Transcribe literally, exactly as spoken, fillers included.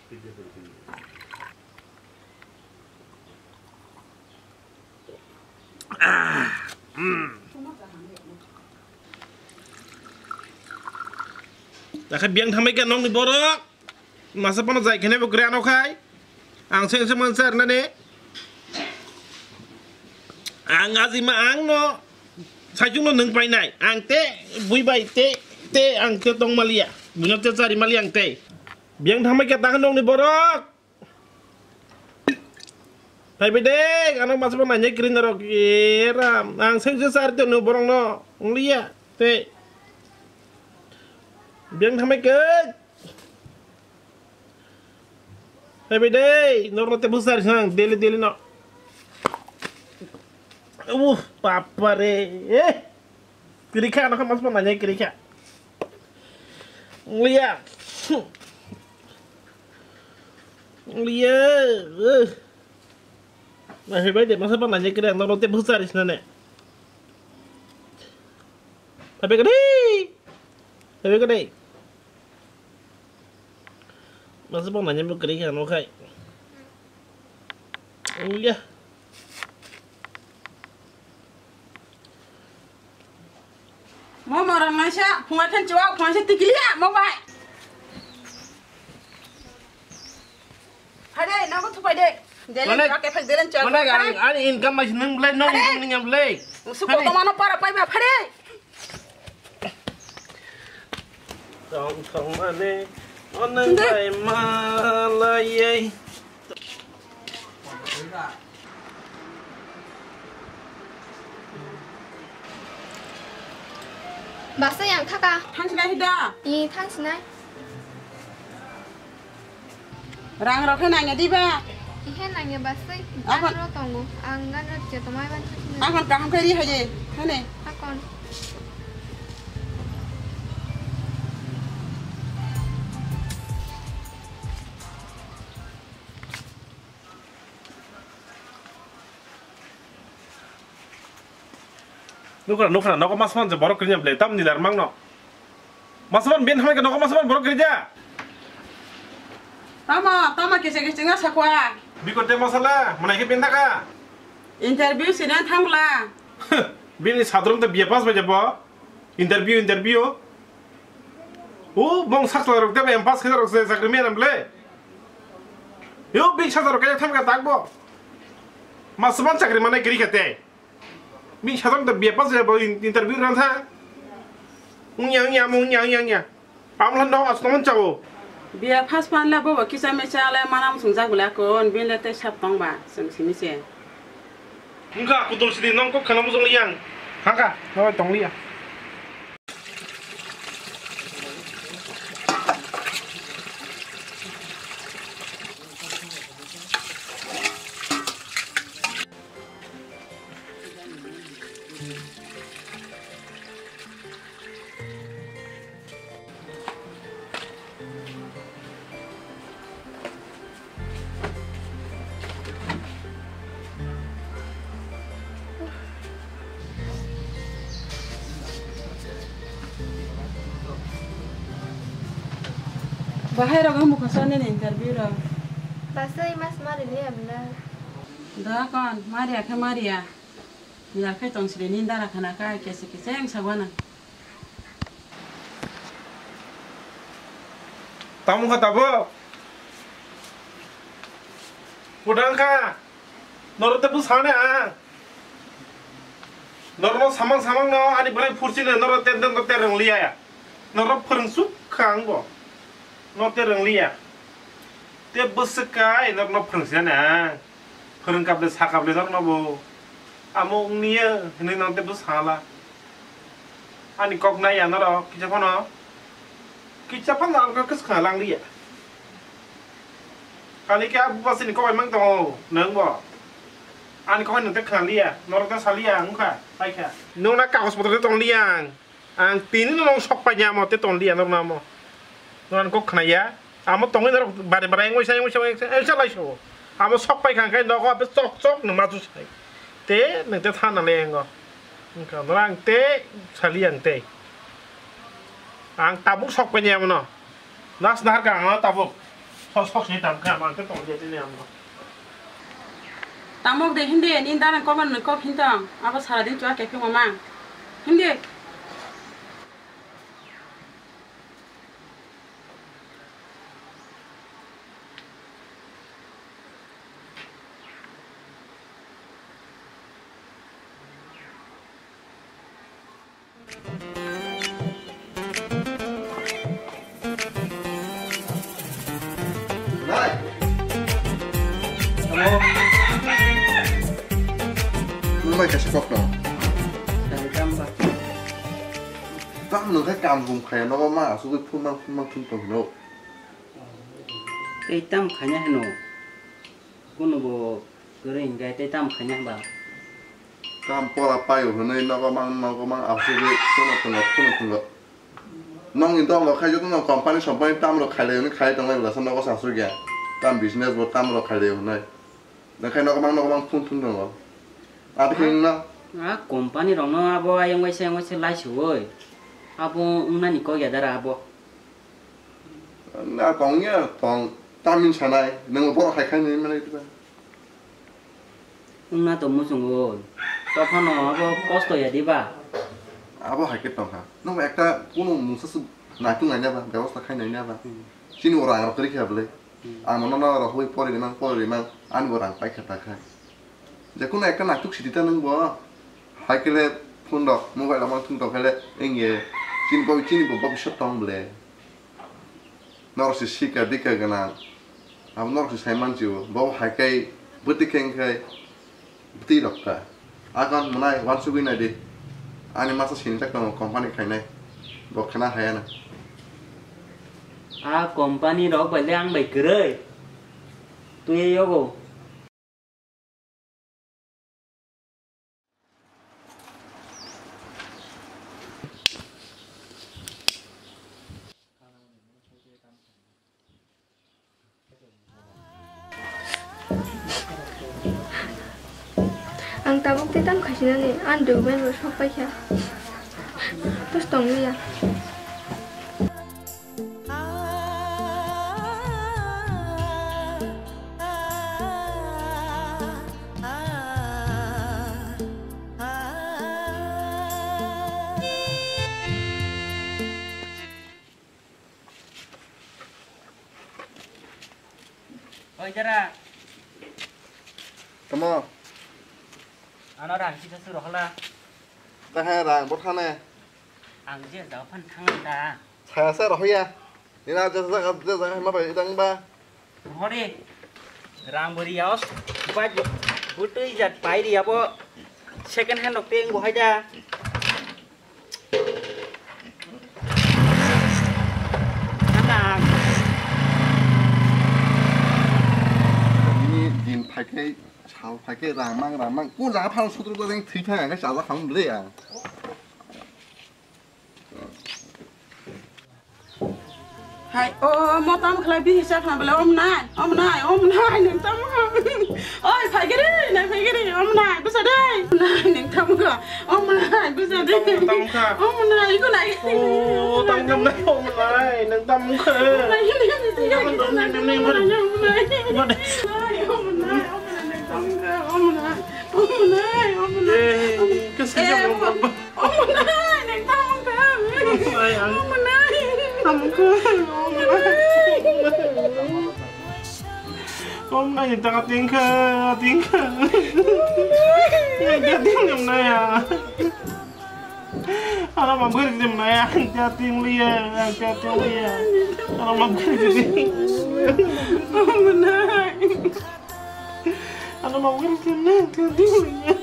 Takhe biyang thamai khe nokni borok. Masa pono jai khene bo kwrwi ano khai. Ang se se mansa rwnani. Ang ajima ang no. Saichung no nung painai. Ang te bui bai te te ang te tong malia. Buino te chari malia ang te. Biyang thamai khe takhe nokni borok. Phaibai de, ano masa bo nainai kwrwi norok. E ram, ang sengse sar tongno borokno. Ongliya, tei. Biyang thamai khe. Phaibai de, norokno tei bwsari sang, daily, daily no. Uh, papa re. Eh. Kwrwi kha, ano kha masa bo nainai kwrwi kha. Ongliya. Liya. Nahibai de masa pa nanya kira no te bhusari sinane. Tapi kade. Tapi kade. Masa pa nanya mo kiri kan okai. Liya. Mo morang naisa phunga khen chuwa phunga se tikiliya mo bai. Phade, nogo thupai de. Delen Mane- chak, ephek delen chak. Mane ani, ani income mas nang belai, nang Are. Income ning belai. Musu Phade. Koto mano para pai ba, phade. Tong tong mane, onang Sundar. Bai malai. Basa yang thaka. Thansinai hida. I thansinai. Rang rok khe nangya diba? Ihe nangya basai. Akon- Ganro tongo. Ang ganro je tomai ban thangsinai. Akon kaham khe ri haje. Hane. Akon. Nukra, nukra, nogo mas man je borok kirinya ble, tam nilar mangno. Mas man ben hamai ka nogo mas man borok kirija. Tama, tama kese kese nga sakwa. Biko te masala, manai ke ben taka. Interview sina thangla. Bini sadrom te B A pass bai jabo. Interview, interview. O, bong sakla rok tebe M pass khe rok se chakri mena ble. Yo, big sakla rok kaya tham ka tak bo. Mas man chakri mane kiri khate. Big sakla to B A pass ya bo in-, interview ran tha. Ungya, ungya, ungya, ungya, ungya. Amla no as no chao. B A pass pan la bo kisa me cha la manam sung jak bla kon bin le te sap tong ba sung simi se. Wngkha, kutung sidi nong kok khana mujung liyang. Hangkha, no tong liya. Bahai rok ang mukha sa nini interview rok. Basai mas mari ni amna. Da kon, mari akhe mari ya. Yar khai tong sile ni dara khana ka kese kese ang sagwana. Tamo kha tabuk? Pudang kha. Norok te bwsane ang. Norokno samang samang no ani bwrwi phurchino norok te, te, te rwngliya ya. Norok phwrwng suk kha ang bo. No te rwngliya. Te bwswk kai norokno phwrwngsinani ang. Phwrwng kable sa kable norokno bo. Amo wngniya hinwi no te bwsala. Ani kok nai ya norok, kisa phano, kisa phano ang kok swkang lang liya. Kali khe abu basi ni kok mang tongo, nwng bo. Ani kok nwng te khna liya, norok ta sa liya, wngkha, paikha. Nwng na kagos potro te tong liya ang. Ang tini no nwng sok pai ya mo te tong liya, norok na mo. Nwng ani kok khna ya. Amo tongwi norok bare bare engwi sa, engwi sa, engwi sa, engwi sa lai so. Amo sok pai kha khe nogo abe chok chok no ma chu sai. Te nwng te thana le engo. Wngkha norok ang te sali ang te. Ang tabuk sok pai ni amo no. Nas nahar ka ang tabuk. Sok sok sini tam kha, mang khe tong je tini ang. Tamok de hindi, ni dana koman ni kok hintang, abo sara din chua kephi mamang. Hindi. Nai. Hello. Nung bai kaisa kok no. Dari kam ba. Tam nung khai kam kum khai no ma asugui phun mang phun mang phun tong no. Tei tam khanya hino. Kuno bo kwrwi hinkhe tei tamo khaina ba? Tam pora paio hwnwi nogo mang nogo mang asugwi phone thwngo phone thwngo. Nokni dol rok khai joto no company sompani tam rok khailai hwnwi khai tonglai bwlasa nogo se asugya. Tam business bo tam rok khailai hwnwi. Nakhai nogo mang nogo mang phone thwng tongo. Abo khe wngno? A company rokno abo ayang waisa ayang waisa laisuwi. Abo wngnani kok ya dara abo. Na tongya tong tamin sanai nang borok hai khai nai manai diba. Wngna to muchungo. Tophano abo kosto ya diba. Abo hai khe tongkha. Nang ekta kuno mungsa su naitung nai naba, bebosta khai nai naba. Chini ora ang rok kri kha bole. Ang mono no rok hui pori rimang pori rimang ani bo rang pai kha ta khai. Je kuno ekta naituk sidi ta nang bo. Hai kele phone rok mobile rok mang thung tong kele engye chini bo chini bo bobisot tong bole. Norok se sika dika gana. Abo norok se sai manchio. Bo hai kai bwtwi khe khai bwtwi rok ta. Akan mwnai wansugwi nai di. Ani masa sinijak tongo company khainai. Bo khana hayana. A company rok bai le ang bai kwrwi. Twi yogo. Ang tabuk tei tamo khaisinani, ani document bo sok paikha. Tos tonglia. Oi, Jara. Tamo? Ano rang kisa suro hala. Tahe rang bo thane. Ang je jao phan thang ta. Saya sa rohya. Nina je jaga je jaga ma bai dang ba. Hori. Rang bori yaos. Ba butui jat pai ri abo. Second hand rok teng bo haida. Ni din phaikai, sal phaikai, ramang, ramang, kun jaga phang sutru ko jeng thwi phang, ang chajak phang bwle ang. Hai, o, mo tam khlai bini sa khna bwle, om nai, om nai, om nai, nang tam kha. Oi, phaigiri, nai phaigiri, om nai, bwsa dei. Nai, nang tam kha. Om nai, bwsa dei. Tam kha. Om nai, iko nai. O, tam kha, nai, om nai, nang tam kha. Om nai, nai, nai, nai, nang tam kha. Om nai, om nai, om nai, nang tam kha. Om nai, om nai, om nai. Eh, kasi ka mo. Om nai, nang tam kha. Om nai, ang. Om nai. Tam kha. Om nai. Om nai, ta ting kha, ting kha. Nang ta ting nang na ya. Ano ma bwrwi dim na ya, ta ting liya, ta ting liya. Ano ma bwrwi dim. Om nai. Ano ma bwrwi dim na, ta ting liya.